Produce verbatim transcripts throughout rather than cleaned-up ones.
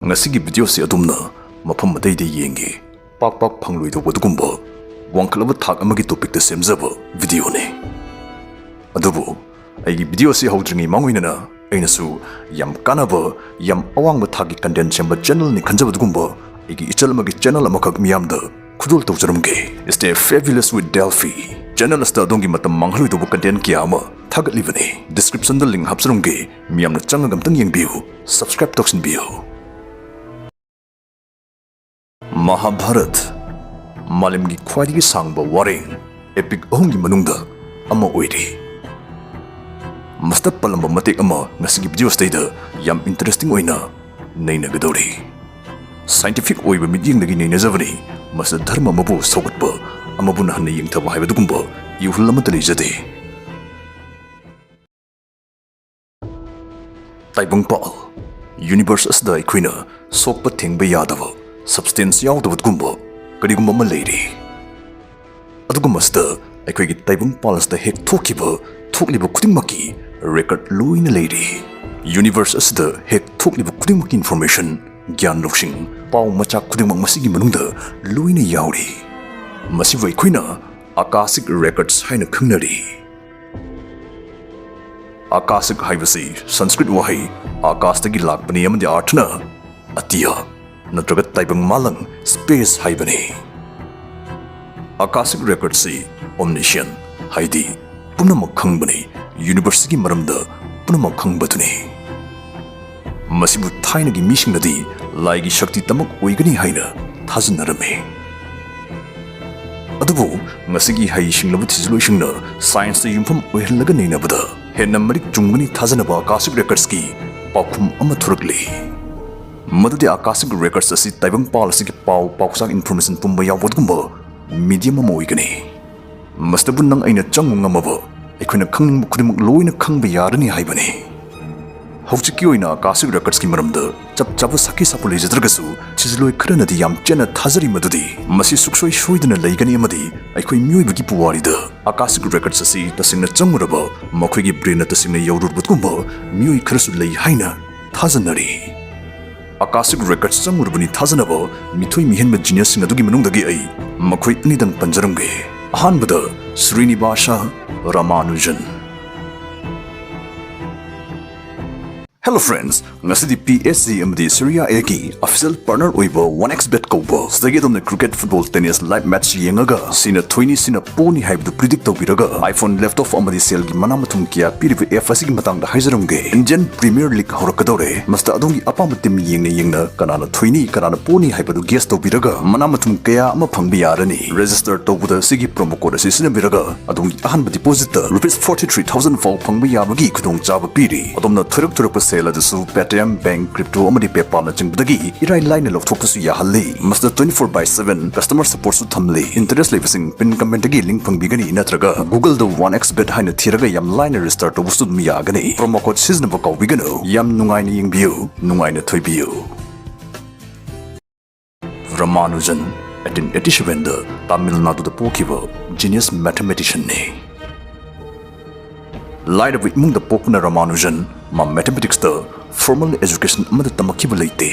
ꯉꯁꯤꯒꯤ ꯚꯤꯗꯤꯑꯣꯁꯤ ꯑꯗꯣꯝꯅ ꯃꯐꯝ ꯑꯇꯩꯗ ꯌꯦꯡꯒꯦ ꯄꯥꯛ ꯄꯥꯛ ꯐꯪꯂꯣꯏꯗꯧꯕ ꯑꯗꯨꯒꯨꯝꯕ ꯋꯥꯡꯈꯠꯂꯕ ꯊꯥꯛ ꯑꯃꯒꯤ ꯇꯣꯄꯤꯛꯇ ꯁꯦꯝꯖꯕ ꯚꯤꯗꯤꯑꯣꯅꯤ꯫ ꯑꯗꯨꯕꯨ ꯑꯩꯒꯤ ꯚꯤꯗꯤꯑꯣꯁꯤ ꯍꯧꯗ꯭ꯔꯤꯉꯩ ꯃꯃꯥꯡ ꯑꯣꯏꯅꯅ ꯑꯩꯅꯁꯨ ꯌꯥꯝ ꯀꯥꯟꯅꯕ, ꯌꯥꯝ ꯑꯋꯥꯡꯕ ꯊꯥꯛꯀꯤ ꯀꯟꯇꯦꯟ ꯁꯦꯝꯕ ꯆꯦꯅꯦꯜꯅꯤ ꯈꯟꯖꯕ ꯑꯗꯨꯒꯨꯝꯕ ꯑꯩꯒꯤ ꯏꯆꯜ ꯑꯃꯒꯤ ꯆꯦꯅꯦꯜ ꯑꯃꯈꯛ ꯃꯤꯌꯥꯝꯗ ꯈꯨꯗꯣꯜ ꯇꯧꯖꯔꯝꯒꯦ꯫ Stay fabulous with Delphi channel ꯑꯁꯤꯗ ꯑꯗꯣꯝꯒꯤ ꯃꯇꯝ ꯃꯥꯡꯍꯜꯂꯣꯏꯗꯧꯕ ꯀꯟꯇꯦꯟ ꯀꯌꯥ ꯑꯃ ꯊꯥꯒꯠꯂꯤꯕꯅꯤ꯫ ꯗꯤꯁꯀ꯭ꯔꯤꯞꯁꯟꯗ ꯂꯤꯡ ꯍꯥꯞꯆꯔꯝꯒꯦ, ꯃꯤꯌꯥꯝꯅ ꯆꯪꯉꯒ ꯑꯝꯇꯪ ꯌꯦꯡꯕꯤꯌꯨ, ꯁꯕꯁꯀ꯭ꯔꯥꯏꯕ ꯇꯧꯁꯤꯟꯕꯤꯌꯨ꯫ ꯃꯍꯥꯚꯥꯔꯠ, ꯃꯥꯂꯦꯝꯒꯤ ꯈ꯭ꯋꯥꯏꯗꯒꯤ ꯁꯥꯡꯕ ꯋꯥꯔꯦꯡ, ꯑꯦꯄꯤꯛ ꯑꯍꯨꯝꯒꯤ ꯃꯅꯨꯡꯗ ꯑꯃ ꯑꯣꯏꯔꯤ꯫ ꯃꯁꯤꯗ ꯄꯜꯂꯝꯕ ꯃꯇꯦꯛ ꯑꯃ ꯉꯁꯤꯒꯤ ꯚꯤꯗꯤꯑꯣꯁꯤꯗꯩꯗ ꯌꯥꯝ ꯏꯟꯇꯔꯦꯁꯇꯤꯡ ꯑꯣꯏꯅ ꯅꯩꯅꯒꯗꯧꯔꯤ꯫ ꯁꯥꯏꯟꯇꯤꯐꯤꯛ ꯑꯣꯏꯕ ꯃꯤꯠꯌꯦꯡꯗꯒꯤ ꯅꯩꯅꯖꯕꯅꯤ꯫ ꯃꯁꯤꯗ ꯙꯔꯃ ꯑꯃꯕꯨ ꯁꯧꯒꯠꯄ, ꯑꯃꯕꯨꯅ ꯍꯟꯅ ꯌꯦꯡꯊꯕ ꯍꯥꯏꯕ ꯑꯗꯨꯒꯨꯝꯕ ꯏꯍꯨꯜ ꯑꯃꯠꯇ ꯂꯩꯖꯗꯦ꯫ ꯇꯥꯏꯕꯪꯄꯥꯜ, ꯌꯨꯅꯤꯚꯔꯁ ꯑꯁꯤꯗ ꯑꯩꯈꯣꯏꯅ ꯁꯣꯛꯄ ꯊꯦꯡꯕ ꯌꯥꯗꯕ, ꯁꯕꯁꯇꯦꯟꯁ ꯌꯥꯎꯗꯕꯒꯨꯝꯕ ꯀꯔꯤꯒꯨꯝꯕ ꯑꯃ ꯂꯩꯔꯤ꯫ ꯑꯗꯨꯒ ꯃꯁꯤꯗ ꯑꯩꯈꯣꯏꯒꯤ ꯇꯥꯏꯕꯪꯄꯥꯜ ꯑꯁꯤꯗ ꯍꯦꯛ ꯊꯣꯛꯈꯤꯕ, ꯊꯣꯛꯂꯤꯕ ꯈꯨꯗꯤꯡꯃꯛꯀꯤ ꯔꯦꯀꯣꯔꯗ ꯂꯣꯏꯅ ꯂꯩꯔꯤ꯫ ꯌꯨꯅꯤꯚꯔꯁ ꯑꯁꯤꯗ ꯍꯦꯛ ꯊꯣꯛꯂꯤꯕ ꯈꯨꯗꯤꯡꯃꯛꯀꯤ ꯏꯟꯐꯣꯔꯃꯦꯁꯟ, ꯒ꯭ꯌꯥꯟ ꯂꯧꯁꯤꯡ, ꯄꯥꯎ ꯃꯆꯥꯛ ꯈꯨꯗꯤꯡꯃꯛ ꯃꯁꯤꯒꯤ ꯃꯅꯨꯡꯗ ꯂꯣꯏꯅ ꯌꯥꯎꯔꯤ꯫ ꯃꯁꯤꯕꯨ ꯑꯩꯈꯣꯏꯅ ꯑꯀꯥꯁꯤꯛ ꯔꯦꯀꯣꯔꯗꯁ ꯍꯥꯏꯅ ꯈꯪꯅꯔꯤ꯫ ꯑꯀꯥꯁꯤꯛ ꯍꯥꯏꯕꯁꯤ ꯁꯪꯁꯀ꯭ꯔꯤꯠ ꯋꯥꯍꯩ ꯑꯀꯥꯁꯇꯒꯤ ꯂꯥꯛꯄꯅꯤ ꯑꯃꯗꯤ ꯑꯥꯔꯊꯅ ꯑꯇꯤꯌꯥ ꯅꯠꯇ꯭ꯔꯒ ꯇꯥꯏꯕꯪ ꯃꯥꯂꯪ, ꯁ꯭ꯄꯦꯁ, ꯍꯥꯏꯕꯅꯤ꯫ ꯑꯀꯥꯁꯤꯛ ꯔꯦꯀꯣꯔꯗꯁꯤ ꯑꯣꯝꯅꯤꯁꯤꯌꯟ ꯍꯥꯏꯗꯤ ꯄꯨꯝꯅꯃꯛ ꯈꯪꯕꯅꯤ, ꯌꯨꯅꯤꯚꯔꯁꯀꯤ ꯃꯔꯝꯗ ꯄꯨꯝꯅꯃꯛ ꯈꯪꯕꯗꯨꯅꯤ꯫ ꯃꯁꯤꯕꯨ ꯊꯥꯏꯅꯒꯤ ꯃꯤꯁꯤꯡꯅꯗꯤ ꯂꯥꯏꯒꯤ ꯁꯛꯇꯤ ꯇꯃꯛ ꯑꯣꯏꯒꯅꯤ ꯍꯥꯏꯅ ꯊꯥꯖꯅꯔꯝꯃꯤ꯫ ꯑꯗꯨꯕꯨ ꯉꯁꯤꯒꯤ ꯍꯩꯁꯤꯡꯂꯕ ꯊꯤꯖꯤꯜꯂꯣꯏꯁꯤꯡꯅ ꯁꯥꯏꯟꯁꯇ ꯌꯨꯝꯐꯝ ꯑꯣꯏꯍꯜꯂꯒ ꯅꯩꯅꯕꯗ ꯍꯦꯟꯅ ꯃꯔꯤꯛ ꯆꯨꯝꯒꯅꯤ ꯊꯥꯖꯅꯕ ꯑꯀꯥꯁꯤꯛ ꯔꯦꯀꯣꯔꯗꯁꯀꯤ ꯄꯥꯎꯈꯨꯝ ꯑꯃ ꯊꯣꯔꯛꯂꯤ꯫ ꯃꯗꯨꯗꯤ ꯑꯀꯥꯁꯤꯛ ꯔꯦꯀꯣꯔꯗꯁ ꯑꯁꯤ ꯇꯥꯏꯕꯪꯄꯥꯜ ꯑꯁꯤꯒꯤ ꯄꯥꯎ ꯄꯥꯎꯆꯥꯛ ꯏꯟꯐꯣꯔꯃꯦꯁꯟ ꯄꯨꯝꯕ ꯌꯥꯎꯕ ꯑꯗꯨꯒꯨꯝꯕ ꯃꯤꯗꯤꯌꯝ ꯑꯃ ꯑꯣꯏꯒꯅꯤ꯫ ꯃꯁꯤꯗꯕꯨ ꯅꯪ ꯑꯩꯅ ꯆꯪꯕ ꯉꯝꯃꯕ, ꯑꯩꯈꯣꯏꯅ ꯈꯪꯅꯤꯡꯕ ꯈꯨꯗꯤꯡꯃꯛ ꯂꯣꯏꯅ ꯈꯪꯕ ꯌꯥꯔꯅꯤ ꯍꯥꯏꯕꯅꯤ꯫ ꯍꯧꯖꯤꯛꯀꯤ ꯑꯣꯏꯅ ꯑꯀꯥꯁꯤꯛ ꯔꯦꯀꯣꯔꯗꯁꯀꯤ ꯃꯔꯝꯗ ꯆꯞ ꯆꯥꯕ ꯁꯥꯈꯤ ꯁꯥꯐꯨ ꯂꯩꯖꯗ꯭ꯔꯒꯁꯨ, ꯊꯤꯖꯤꯜꯂꯣꯏ ꯈꯔꯅꯗꯤ ꯌꯥꯝ ꯆꯦꯠꯅ ꯊꯥꯖꯔꯤ ꯃꯗꯨꯗꯤ ꯃꯁꯤ ꯁꯨꯛꯁꯣꯏ ꯁꯣꯏꯗꯅ ꯂꯩꯒꯅꯤ ꯑꯃꯗꯤ ꯑꯩꯈꯣꯏ ꯃꯤꯑꯣꯏꯕꯒꯤ ꯄꯨꯋꯥꯔꯤꯗ ꯑꯀꯥꯁꯤꯛ ꯔꯦꯀꯣꯔꯗꯁ ꯑꯁꯤ ꯇꯁꯦꯡꯅ ꯆꯪꯉꯨꯔꯕ, ꯃꯈꯣꯏꯒꯤ ꯕ꯭ꯔꯦꯟꯅ ꯇꯁꯦꯡꯅ ꯌꯧꯔꯨꯔꯕꯒꯨꯝꯕ ꯃꯤꯑꯣꯏ ꯈꯔꯁꯨ ꯂꯩ ꯍꯥꯏꯅ ꯊꯥꯖꯅꯔꯤ꯫ Akashic Records ꯆꯪꯉꯨꯔꯕꯅꯤ ꯊꯥꯖꯅꯕ ꯃꯤꯊꯣꯏ ꯃꯤꯍꯦꯟꯕ geniusꯁꯤꯡ ꯑꯗꯨꯒꯤ ꯃꯅꯨꯡꯗꯒꯤ ꯑꯩ ꯃꯈꯣꯏ ꯑꯅꯤꯗꯪ ꯄꯟꯖꯔꯝꯒꯦ꯫ ꯑꯍꯥꯟꯕꯗ ꯁ꯭ꯔꯤꯅꯤꯕꯥꯁꯥ ꯔꯥꯃꯥꯅꯨꯖꯟ꯫ Hello friends, ꯉꯁꯤꯗꯤ P S G ꯑꯃꯗꯤ Serie Aꯒꯤ official partner ꯑꯣꯏꯕ one X bet ꯀꯧꯕ ꯁꯤꯗꯒꯤ ꯑꯗꯣꯝꯅ cricket, football, tennis live match ꯌꯦꯡꯉꯒ ꯁꯤꯅ ꯊꯣꯏꯅꯤ, ꯁꯤꯅ ꯄꯣꯅꯤ ꯍꯥꯏꯕꯗꯨ predict ꯇꯧꯕꯤꯔꯒ iPhone laptop ꯑꯃꯗꯤ ꯁꯦꯜꯒꯤ ꯃꯅꯥ ꯃꯊꯨꯝ ꯀꯌꯥ ꯄꯤꯔꯤꯕ app ꯑꯁꯤꯒꯤ ꯃꯇꯥꯡꯗ ꯍꯥꯏꯖꯔꯝꯒꯦ꯫ Indian Premier League ꯍꯧꯔꯛꯀꯗꯧꯔꯦ꯫ ꯃꯁꯤꯗ ꯑꯗꯣꯝꯒꯤ ꯑꯄꯥꯝꯕ team ꯌꯦꯡꯅ ꯌꯦꯡꯅ ꯀꯅꯥꯅ ꯊꯣꯏꯅꯤ, ꯀꯅꯥꯅ ꯄꯣꯅꯤ ꯍꯥꯏꯕꯗꯨ guess ꯇꯧꯕꯤꯔꯒ ꯃꯅꯥ ꯃꯊꯨꯝ ꯀꯌꯥ ꯑꯃ ꯐꯪꯕ ꯌꯥꯔꯅꯤ꯫ Register ꯇꯧꯕꯗ ꯁꯤꯒꯤ promo code ꯑꯁꯤ ꯁꯤꯖꯤꯟꯅꯕꯤꯔꯒ ꯑꯗꯣꯝꯒꯤ ꯑꯍꯥꯟꯕ depositꯇ rupees forty three thousand ꯐꯥꯎ ꯐꯪꯕ ꯌꯥꯕꯒꯤ ꯈꯨꯗꯣꯡꯆꯥꯕ ꯄꯤꯔꯤ꯫ ꯑꯗꯣꯝꯅ ꯊꯣꯏꯔꯛ ꯊꯣꯏꯔꯛꯄ ꯁꯦꯜ ꯑꯗꯨꯁꯨ Paytm, bank, crypto ꯑꯃꯗꯤ PayPalꯅꯆꯤꯡꯕꯗꯒꯤ ꯏꯔꯥꯏ ꯂꯥꯏꯅ ꯂꯧꯊꯣꯛꯄꯁꯨ ꯌꯥꯍꯜꯂꯤ꯫ ꯃꯁꯤꯗ twenty four by seven customer supportꯁꯨ ꯊꯝꯂꯤ꯫ Interest ꯂꯩꯕꯁꯤꯡ pin commentꯇꯒꯤ link ꯐꯪꯕꯤꯒꯅꯤ, ꯅꯠꯇ꯭ꯔꯒ Googleꯗ one X bet ꯍꯥꯏꯅ ꯊꯤꯔꯒ ꯌꯥꯝ ꯂꯥꯏꯅ register ꯇꯧꯕꯁꯨ ꯑꯗꯨꯝ ꯌꯥꯒꯅꯤ꯫ Promo code ꯁꯤꯖꯤꯟꯅꯕ ꯀꯥꯎꯕꯤꯒꯅꯨ꯫ ꯌꯥꯝ ꯅꯨꯡꯉꯥꯏꯅ ꯌꯦꯡꯕꯤꯌꯨ, ꯅꯨꯡꯉꯥꯏꯅ ꯊꯣꯏꯕꯤꯌꯨ꯫ ꯔꯃꯥꯅꯨꯖꯟ eighteen eighty sevenꯗ ꯇꯥꯃꯤꯜ ꯅꯥꯗꯨꯗ ꯄꯣꯛꯈꯤꯕ genius mathematicianꯅꯤ꯫ ꯂꯥꯏꯔꯕ ꯏꯃꯨꯡꯗ ꯄꯣꯛꯄꯅ ꯔꯃꯥꯅꯨꯖꯟ ꯃꯥ mathematicsꯇ formal education ꯑꯃꯗ ꯇꯝꯃꯛꯈꯤꯕ ꯂꯩꯇꯦ꯫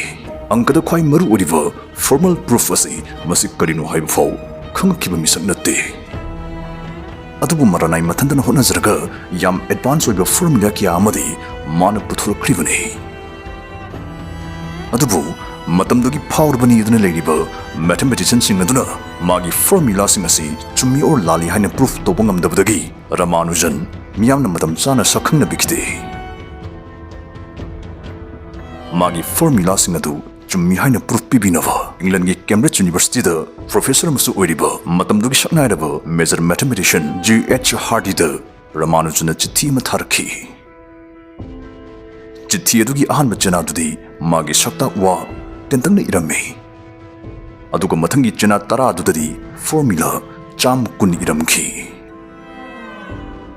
ꯑꯪꯀꯗ ꯈ꯭ꯋꯥꯏ ꯃꯔꯨ ꯑꯣꯏꯔꯤꯕ formal proof ꯑꯁꯤ ꯃꯁꯤ ꯀꯔꯤꯅꯣ ꯍꯥꯏꯕ ꯐꯥꯎ ꯈꯪꯉꯛꯈꯤꯕ ꯃꯤꯁꯛ ꯅꯠꯇꯦ꯫ ꯑꯗꯨꯕꯨ ꯃꯔꯥꯅꯥꯏ ꯃꯊꯟꯇꯅ ꯍꯣꯠꯅꯖꯔꯒ ꯌꯥꯝ advance ꯑꯣꯏꯕ formula ꯀꯌꯥ ꯑꯃꯗꯤ ꯃꯥꯅ ꯄꯨꯊꯣꯔꯛꯈ꯭ꯔꯤꯕꯅꯤ꯫ ꯑꯗꯨꯕꯨ ꯃꯇꯝꯗꯨꯒꯤ ꯐꯥꯎꯔꯕꯅꯤ ꯑꯗꯨꯅ ꯂꯩꯔꯤꯕ mathematicianꯁꯤꯡ ꯑꯗꯨꯅ ꯃꯥꯒꯤ formulaꯁꯤꯡ ꯑꯁꯤ ꯆꯨꯝꯃꯤ or ꯂꯥꯜꯂꯤ ꯍꯥꯏꯅ proof ꯇꯧꯕ ꯉꯝꯗꯕꯗꯒꯤ ꯔꯃꯥꯅꯨꯖꯟ ꯃꯤꯌꯥꯝꯅ ꯃꯇꯝ ꯆꯥꯅ ꯁꯛꯈꯪꯅꯕꯤꯈꯤꯗꯦ꯫ ꯃꯥꯒꯤ formulaꯁꯤꯡ ꯑꯗꯨ ꯆꯨꯝꯃꯤ ꯍꯥꯏꯅ proof ꯄꯤꯕꯤꯅꯕ Englandꯒꯤ Cambridge Universityꯗ professor ꯑꯃꯁꯨ ꯑꯣꯏꯔꯤꯕ ꯃꯇꯝꯗꯨꯒꯤ ꯁꯛꯅꯥꯏꯔꯕ major mathematician G H Hardyꯗ ꯔꯃꯥꯅꯨꯖꯟꯅ ꯆꯤꯊꯤ ꯑꯃ ꯊꯥꯔꯛꯈꯤ꯫ ꯆꯤꯊꯤ ꯑꯗꯨꯒꯤ ꯑꯍꯥꯟꯕ ꯆꯦꯅꯥꯗꯨꯗꯤ ꯃꯥꯒꯤ ꯁꯛꯇꯥꯛ ꯋꯥ ꯇꯦꯟꯇꯛꯅ ꯏꯔꯝꯃꯤ꯫ ꯑꯗꯨꯒ ꯃꯊꯪꯒꯤ ꯆꯦꯅꯥ ꯇꯔꯥꯗꯨꯗꯗꯤ formula ꯆꯥꯝꯃ ꯀꯨꯟ ꯏꯔꯝꯈꯤ꯫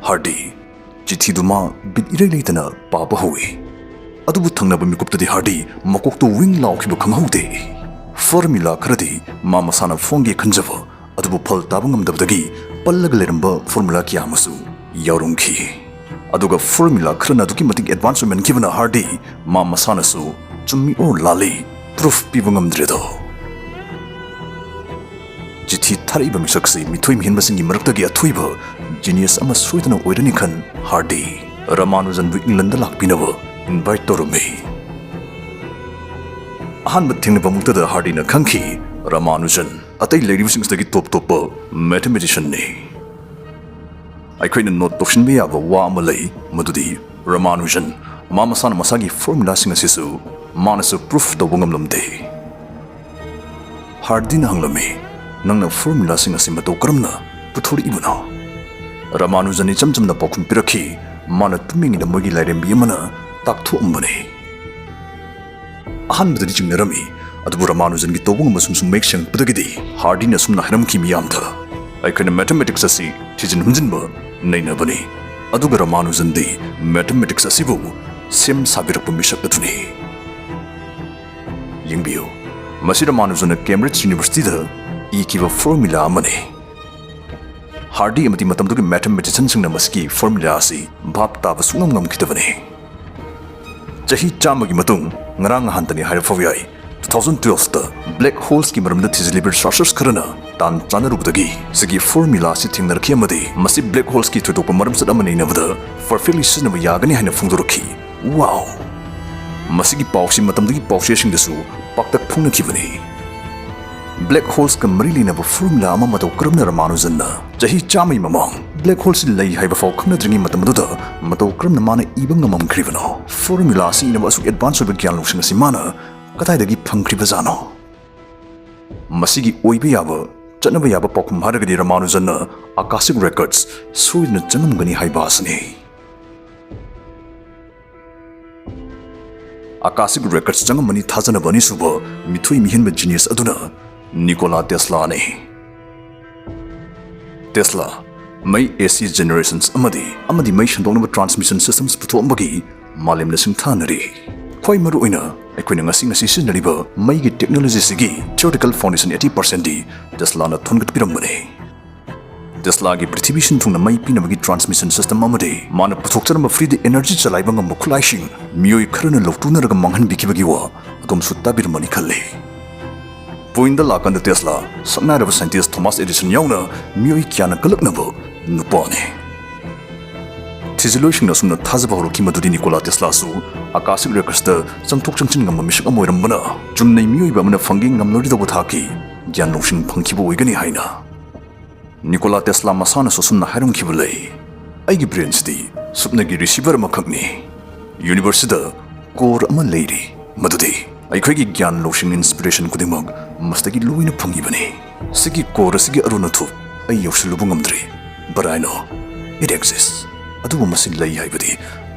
Hardy ꯆꯤꯊꯤꯗꯨ ꯃꯥ ꯕꯤꯠ ꯏꯔꯩ ꯂꯩꯇꯅ ꯄꯥꯕ ꯍꯧꯏ꯫ ꯑꯗꯨꯕꯨ ꯊꯪꯅꯕ ꯃꯤꯀꯨꯞꯇꯗꯤ ꯍꯥꯔꯗꯤ ꯃꯀꯣꯛꯇꯨ ꯋꯤꯡ ꯂꯥꯎꯈꯤꯕ ꯈꯪꯍꯧꯗꯦ꯫ Formula ꯈꯔꯗꯤ ꯃꯥ ꯃꯁꯥꯅ ꯐꯣꯡꯒꯦ ꯈꯟꯖꯕ ꯑꯗꯨꯕꯨ ꯐꯜ ꯇꯥꯕ ꯉꯝꯗꯕꯗꯒꯤ ꯄꯜꯂꯒ ꯂꯩꯔꯝꯕ formula ꯀꯌꯥ ꯑꯃꯁꯨ ꯌꯥꯎꯔꯝꯈꯤ꯫ ꯑꯗꯨꯒ formula ꯈꯔꯅ ꯑꯗꯨꯛꯀꯤ ꯃꯇꯤꯛ advance ꯑꯣꯏꯃꯟꯈꯤꯕꯅ ꯍꯥꯔꯗꯤ ꯃꯥ ꯃꯁꯥꯅꯁꯨ ꯆꯨꯝꯃꯤ ꯑꯣꯔ ꯂꯥꯜꯂꯤ, ꯄ꯭ꯔꯨꯐ ꯄꯤꯕ ꯉꯝꯗ꯭ꯔꯦꯗꯣ꯫ ꯆꯤꯊꯤ ꯊꯥꯔꯛꯏꯕ ꯃꯤꯁꯛꯁꯤ ꯃꯤꯊꯣꯏ ꯃꯤꯍꯦꯟꯕꯁꯤꯡꯒꯤ ꯃꯔꯛꯇꯒꯤ ꯑꯊꯣꯏꯕ ꯖꯤꯅꯤꯌꯁ ꯑꯃ ꯁꯣꯏꯗꯅ ꯑꯣꯏꯔꯅꯤ ꯈꯟ ꯍꯥꯔꯗꯤ ꯔꯃꯥꯅꯨꯖꯟꯕꯨ ꯏꯪꯂꯟꯗ ꯂꯥꯛꯄꯤꯅꯕ ꯏꯟꯚꯥꯏꯠ ꯇꯧꯔꯝꯃꯤ꯫ ꯑꯍꯥꯟꯕ ꯊꯦꯡꯅꯕꯃꯛꯇꯗ ꯍꯥꯔꯗꯤꯅ ꯈꯪꯈꯤ, ꯔꯃꯥꯅꯨꯖꯟ ꯑꯇꯩ ꯂꯩꯔꯤꯕꯁꯤꯡꯁꯤꯗꯒꯤ ꯇꯣꯞ ꯇꯣꯞꯄ ꯃꯦꯊꯃꯦꯇꯤꯁꯤꯌꯟꯅꯤ꯫ ꯑꯩꯈꯣꯏꯅ ꯅꯣꯠ ꯇꯧꯁꯤꯟꯕ ꯌꯥꯕ ꯋꯥ ꯑꯃ ꯂꯩ, ꯃꯗꯨꯗꯤ ꯔꯃꯥꯅꯨꯖꯟ ꯃꯥ ꯃꯁꯥꯅ ꯃꯁꯥꯒꯤ ꯐꯣꯔꯃꯨꯂꯥꯁꯤꯡ ꯑꯁꯤꯁꯨ ꯃꯥꯅꯁꯨ ꯄ꯭ꯔꯨꯐ ꯇꯧꯕ ꯉꯝꯂꯝꯗꯦ꯫ ꯍꯥꯔꯗꯤꯅ ꯍꯪꯂꯝꯃꯤ, "ꯅꯪꯅ ꯐꯣꯔꯃꯨꯂꯥꯁꯤꯡ ꯑꯁꯤ ꯃꯇꯧ ꯀꯔꯝꯅ ꯄꯨꯊꯣꯔꯛꯏꯕꯅꯣ?" ꯔꯃꯥꯅꯨꯖꯟ ꯏꯆꯝ ꯆꯝꯅ ꯄꯥꯎꯈꯨꯝ ꯄꯤꯔꯛꯈꯤ, ꯃꯥꯅ ꯇꯨꯝꯃꯤꯉꯩꯗ ꯃꯣꯏꯒꯤ ꯂꯥꯏꯔꯦꯝꯕꯤ ꯑꯃꯅ ꯇꯥꯛꯊꯣꯛꯑꯝꯕꯅꯤ꯫ ꯑꯍꯥꯟꯕꯗꯗꯤ ꯆꯤꯡꯅꯔꯝꯃꯤ, ꯑꯗꯨꯕꯨ ꯔꯃꯥꯅꯨꯖꯟꯒꯤ ꯇꯧꯕ ꯉꯝꯕ ꯁꯨꯝ ꯁꯨꯝ ꯃꯌꯦꯛ ꯁꯦꯡꯂꯛꯄꯗꯒꯤꯗꯤ ꯍꯥꯔꯗꯤꯅ ꯑꯁꯨꯝꯅ ꯍꯥꯏꯔꯝꯈꯤ ꯃꯤꯌꯥꯝꯗ, "ꯑꯩꯈꯣꯏꯅ ꯃꯦꯊꯃꯦꯇꯤꯛꯁ ꯑꯁꯤ ꯊꯤꯖꯤꯟ ꯍꯨꯝꯖꯤꯟꯕ ꯅꯩꯅꯕꯅꯤ, ꯑꯗꯨꯒ ꯔꯃꯥꯅꯨꯖꯟꯗꯤ ꯃꯦꯊꯃꯦꯇꯤꯛꯁ ꯑꯁꯤꯕꯨ ꯁꯦꯝ ꯁꯥꯕꯤꯔꯛꯄ ꯃꯤꯁꯛ ꯑꯗꯨꯅꯤ꯫" ꯌꯦꯡꯕꯤꯌꯨ, ꯃꯁꯤ ꯔꯃꯥꯅꯨꯖꯟꯅ ꯀꯦꯝꯕ꯭ꯔꯤꯖ ꯌꯨꯅꯤꯚꯔꯁꯤꯇꯤꯗ ꯏꯈꯤꯕ ꯐꯣꯔꯃꯨꯂꯥ ꯑꯃꯅꯤ꯫ ꯍꯥꯔꯗꯤ ꯑꯃꯗꯤ ꯃꯇꯝꯗꯨꯒꯤ ꯃꯦꯊꯃꯦꯇꯤꯁꯤꯌꯟꯁꯤꯡꯅ ꯃꯁꯤꯒꯤ ꯐꯣꯔꯃꯨꯂꯥ ꯑꯁꯤ ꯚꯥꯞ ꯇꯥꯕ ꯁꯨꯡꯉꯝ ꯉꯝꯈꯤꯗꯕꯅꯤ꯫ ꯆꯍꯤ ꯆꯥꯝꯃꯒꯤ ꯃꯇꯨꯡ, ꯉꯔꯥꯡ ꯅꯍꯥꯟꯇꯅꯤ ꯍꯥꯏꯔ ꯐꯥꯎ ꯌꯥꯏ, ꯇꯨ ꯊꯥꯎꯖꯟ ꯇꯨꯋꯦꯜꯐꯇ ꯕ꯭ꯂꯦꯛ ꯍꯣꯜꯁꯀꯤ ꯃꯔꯝꯗ ꯊꯤꯖꯤꯜꯂꯤꯕ ꯔꯤꯁꯥꯔꯆꯔꯁ ꯈꯔꯅ ꯇꯥꯟ ꯆꯥꯅꯔꯨꯕꯗꯒꯤ ꯁꯤꯒꯤ ꯐꯣꯔꯃꯨꯂꯥ ꯑꯁꯤ ꯊꯦꯡꯅꯔꯛꯈꯤ ꯑꯃꯗꯤ ꯃꯁꯤ ꯕ꯭ꯂꯦꯛ ꯍꯣꯜꯁꯀꯤ ꯊꯣꯏꯗꯣꯛꯄ ꯃꯔꯝꯆꯠ ꯑꯃ ꯅꯩꯅꯕꯗ ꯄꯔꯐꯦꯛꯂꯤ ꯁꯤꯖꯤꯟꯅꯕ ꯌꯥꯒꯅꯤ ꯍꯥꯏꯅ ꯐꯣꯡꯗꯣꯔꯛꯈꯤ꯫ ꯋꯥꯎ! ꯃꯁꯤꯒꯤ ꯄꯥꯎꯁꯤ ꯃꯇꯝꯗꯨꯒꯤ ꯄꯥꯎꯆꯦꯁꯤꯡꯗꯁꯨ ꯄꯥꯛꯇꯛ ꯐꯣꯡꯅꯈꯤꯕꯅꯤ꯫ ꯕ꯭ꯂꯦꯛ ꯍꯣꯜꯁꯀ ꯃꯔꯤ ꯂꯩꯅꯕ ꯐꯣꯔꯃꯨꯂꯥ ꯑꯃ ꯃꯇꯧ ꯀꯔꯝꯅ ꯔꯃꯥꯅꯨꯖꯟꯅ ꯆꯍꯤ ꯆꯥꯝꯃꯒꯤ ꯃꯃꯥꯡ ꯕ꯭ꯂꯦꯛ ꯍꯣꯜꯁꯤ ꯂꯩ ꯍꯥꯏꯕ ꯐꯥꯎ ꯈꯪꯅꯗ꯭ꯔꯤꯉꯩ ꯃꯇꯝ ꯑꯗꯨꯗ ꯃꯇꯧ ꯀꯔꯝꯅ ꯃꯥꯅ ꯏꯕ ꯉꯝꯃꯝꯈ꯭ꯔꯤꯕꯅꯣ? ꯐꯣꯔꯃꯨꯂꯥ ꯑꯁꯤ ꯏꯅꯕ ꯑꯁꯨꯛ ꯑꯦꯗꯚꯥꯟꯁ ꯑꯣꯏꯕ ꯒ꯭ꯌꯥꯟ ꯂꯧꯁꯤꯡ ꯑꯁꯤ ꯃꯥꯅ ꯀꯗꯥꯏꯗꯒꯤ ꯐꯪꯈ꯭ꯔꯤꯕꯖꯥꯠꯅꯣ? ꯃꯁꯤꯒꯤ ꯑꯣꯏꯕ ꯌꯥꯕ, ꯆꯠꯅꯕ ꯌꯥꯕ ꯄꯥꯎꯈꯨꯝ ꯍꯥꯏꯔꯒꯗꯤ ꯔꯃꯥꯅꯨꯖꯟꯅ ꯑꯀꯥꯁꯤꯛ ꯔꯦꯀꯣꯔꯗꯁ ꯁꯣꯏꯗꯅ ꯆꯪꯉꯝꯒꯅꯤ ꯍꯥꯏꯕ ꯑꯁꯤꯅꯤ꯫ ꯑꯀꯥꯁꯤꯛ ꯔꯦꯀꯣꯔꯗꯁ ꯆꯪꯉꯝꯃꯅꯤ ꯊꯥꯖꯅꯕ ꯑꯅꯤꯁꯨꯕ ꯃꯤꯊꯣꯏ ꯃꯤꯍꯦꯟꯕ ꯖꯤꯅꯤꯌꯁ ꯑꯗꯨꯅ ꯅꯤꯀꯣꯂꯥ ꯇꯦꯁꯂꯥꯅꯤ꯫ ꯇꯦꯁꯂꯥ ꯃꯩ, ꯑꯦ ꯁꯤ ꯖꯦꯅꯦꯔꯦꯁꯟꯁ ꯑꯃꯗꯤ, ꯑꯃꯗꯤ ꯃꯩ ꯁꯟꯗꯣꯛꯅꯕ ꯇ꯭ꯔꯥꯟꯁꯃꯤꯁꯟ ꯁꯤꯁꯇꯝꯁ ꯄꯨꯊꯣꯛꯑꯝꯕꯒꯤ ꯃꯥꯂꯦꯝꯅ ꯁꯤꯡꯊꯥꯅꯔꯤ꯫ ꯈ꯭ꯋꯥꯏ ꯃꯔꯨꯑꯣꯏꯅ ꯑꯩꯈꯣꯏꯅ ꯉꯁꯤ, ꯉꯁꯤ ꯁꯤꯖꯤꯟꯅꯔꯤꯕ ꯃꯩꯒꯤ ꯇꯦꯛꯅꯣꯂꯣꯖꯤꯁꯤꯒꯤ ꯊꯤꯑꯣꯔꯤꯇꯤꯀꯦꯜ ꯐꯥꯎꯟꯗꯦꯁꯟ ꯑꯩꯠꯇꯤ ꯄꯥꯔꯁꯦꯟꯗꯤ ꯇꯦꯁꯂꯥꯅ ꯊꯣꯟꯒꯠꯄꯤꯔꯝꯕꯅꯤ꯫ ꯇꯦꯁꯂꯥꯒꯤ ꯄ꯭ꯔꯤꯊꯤꯕꯤ ꯁꯤꯟ ꯊꯨꯡꯅ ꯃꯩ ꯄꯤꯅꯕꯒꯤ transmission system ꯑꯃꯗꯤ ꯃꯥꯅ ꯄꯨꯊꯣꯛꯆꯔꯝꯕ free energy ꯆꯂꯥꯏꯕ ꯉꯝꯕ ꯈꯨꯠꯂꯥꯏꯁꯤꯡ ꯃꯤꯑꯣꯏ ꯈꯔꯅ ꯂꯧꯇꯨꯅꯔꯒ ꯃꯥꯡꯍꯟꯕꯤꯈꯤꯕꯒꯤ ꯋꯥ ꯑꯗꯣꯝꯁꯨ ꯇꯥꯕꯤꯔꯝꯃꯅꯤ ꯈꯜꯂꯤ꯫ ꯄꯣꯏꯟꯗ ꯂꯥꯛꯀꯥꯟꯗ ꯇꯦꯁꯂꯥ, ꯁꯛꯅꯥꯏꯔꯕ scientist ꯊꯣꯃꯥꯁ ꯑꯦꯗꯤꯁꯟ ꯌꯥꯎꯅ ꯃꯤꯑꯣꯏ ꯀꯌꯥꯅ ꯀꯜꯂꯛꯅꯕ ꯅꯨꯄꯥꯅꯤ꯫ ꯊꯤꯖꯤꯜꯂꯣꯏꯁꯤꯡꯅ ꯑꯁꯨꯝꯅ ꯊꯥꯖꯕ ꯍꯧꯔꯛꯈꯤ ꯃꯗꯨꯗꯤ ꯅꯤꯀꯣꯂꯥ ꯇꯦꯁꯂꯥꯁꯨ ꯑꯀꯥꯁꯤꯛ ꯔꯦꯀꯣꯔꯗꯁꯇ ꯆꯪꯊꯣꯛ ꯆꯪꯁꯤꯟ ꯉꯝꯕ ꯃꯤꯁꯛ ꯑꯃ ꯑꯣꯏꯔꯝꯕꯅ ꯆꯨꯝꯅꯩ ꯃꯤꯑꯣꯏꯕ ꯑꯃꯅ ꯐꯪꯒꯦ ꯉꯝꯂꯣꯏꯗꯧꯕ ꯊꯥꯛꯀꯤ ꯒ꯭ꯌꯥꯟ ꯂꯧꯁꯤꯡ ꯐꯪꯈꯤꯕ ꯑꯣꯏꯒꯅꯤ ꯍꯥꯏꯅ꯫ ꯅꯤꯀꯣꯂꯥ ꯇꯦꯁꯂꯥ ꯃꯁꯥꯅꯁꯨ ꯑꯁꯨꯝꯅ ꯍꯥꯏꯔꯝꯈꯤꯕ ꯂꯩ, "ꯑꯩꯒꯤ brainꯁꯤꯗꯤ ꯁꯨꯞꯅꯒꯤ receiver ꯑꯃꯈꯛꯅꯤ꯫ Universeꯁꯤꯗ core ꯑꯃ ꯂꯩꯔꯤ, ꯃꯗꯨꯗꯤ ꯑꯩꯈꯣꯏꯒꯤ ꯒ꯭ꯌꯥꯟ ꯂꯧꯁꯤꯡ inspiration ꯈꯨꯗꯤꯡꯃꯛ ꯃꯁꯤꯗꯒꯤ ꯂꯣꯏꯅ ꯐꯪꯉꯤꯕꯅꯤ꯫ ꯁꯤꯒꯤ core ꯑꯁꯤꯒꯤ ꯑꯔꯣꯟ ꯑꯊꯨꯞ ꯑꯩ ꯌꯧꯁꯤꯜꯂꯨꯕ ꯉꯝꯗ꯭ꯔꯤ, but I know it exists꯫ ꯑꯗꯨꯕꯨ ꯃꯁꯤ ꯂꯩ ꯍꯥꯏꯕꯗꯤ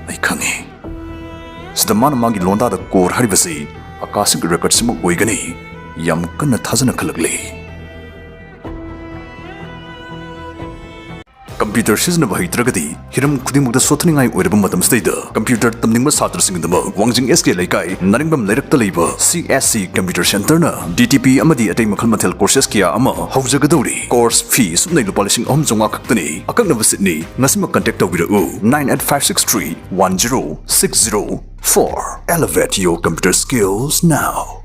ꯑꯩ ꯈꯪꯉꯤ꯫" ꯁꯤꯗ ꯃꯥꯅ ꯃꯥꯒꯤ ꯂꯣꯟꯗꯥꯗ core ꯍꯥꯏꯔꯤꯕꯁꯤ ꯑꯀꯥꯁꯤꯛ ꯔꯦꯀꯣꯔꯗꯁꯤꯃꯛ ꯑꯣꯏꯒꯅꯤ ꯌꯥꯝ ꯀꯟꯅ ꯊꯥꯖꯅ ꯈꯜꯂꯛꯂꯤ꯫ ꯀꯝꯄ꯭ꯌꯨꯇꯔ ꯁꯤꯖꯤꯟꯅꯕ ꯍꯩꯇ꯭ꯔꯒꯗꯤ ꯍꯤꯔꯝ ꯈꯨꯗꯤꯡꯃꯛꯇ ꯁꯣꯠꯊꯅꯤꯡꯉꯥꯏ ꯑꯣꯏꯔꯕ ꯃꯇꯝꯁꯤꯗꯩꯗ ꯀꯝꯄ꯭ꯌꯨꯇꯔ ꯇꯝꯅꯤꯡꯕ ꯁꯥꯇ꯭ꯔꯁꯤꯡꯒꯤꯗꯃꯛ ꯋꯥꯡꯖꯤꯡ ꯑꯦꯁ ꯀꯦ ꯂꯩꯀꯥꯏ ꯅꯥꯔꯤꯡꯕꯝ ꯂꯩꯔꯛꯇ ꯂꯩꯕ ꯁꯤ ꯑꯦꯁ ꯁꯤ ꯀꯝꯄ꯭ꯌꯨꯇꯔ ꯁꯦꯟꯇꯔꯅ ꯗꯤ ꯇꯤ ꯄꯤ ꯑꯃꯗꯤ ꯑꯇꯩ ꯃꯈꯜ ꯃꯊꯦꯜ courses ꯀꯌꯥ ꯑꯃ ꯍꯧꯖꯒꯗꯧꯔꯤ꯫ Course fee ꯁꯨꯞꯅꯩ ꯂꯨꯄꯥ ꯂꯤꯁꯤꯡ ꯑꯍꯨꯝ ꯆꯥꯝꯃꯉꯥ ꯈꯛꯇꯅꯤ꯫ ꯑꯀꯛꯅꯕ seatꯅꯤ꯫ ꯉꯁꯤꯃꯛ contact ꯇꯧꯕꯤꯔꯛꯎ, nine eight five six three one zero six zero four꯫ Elevate your computer skills now.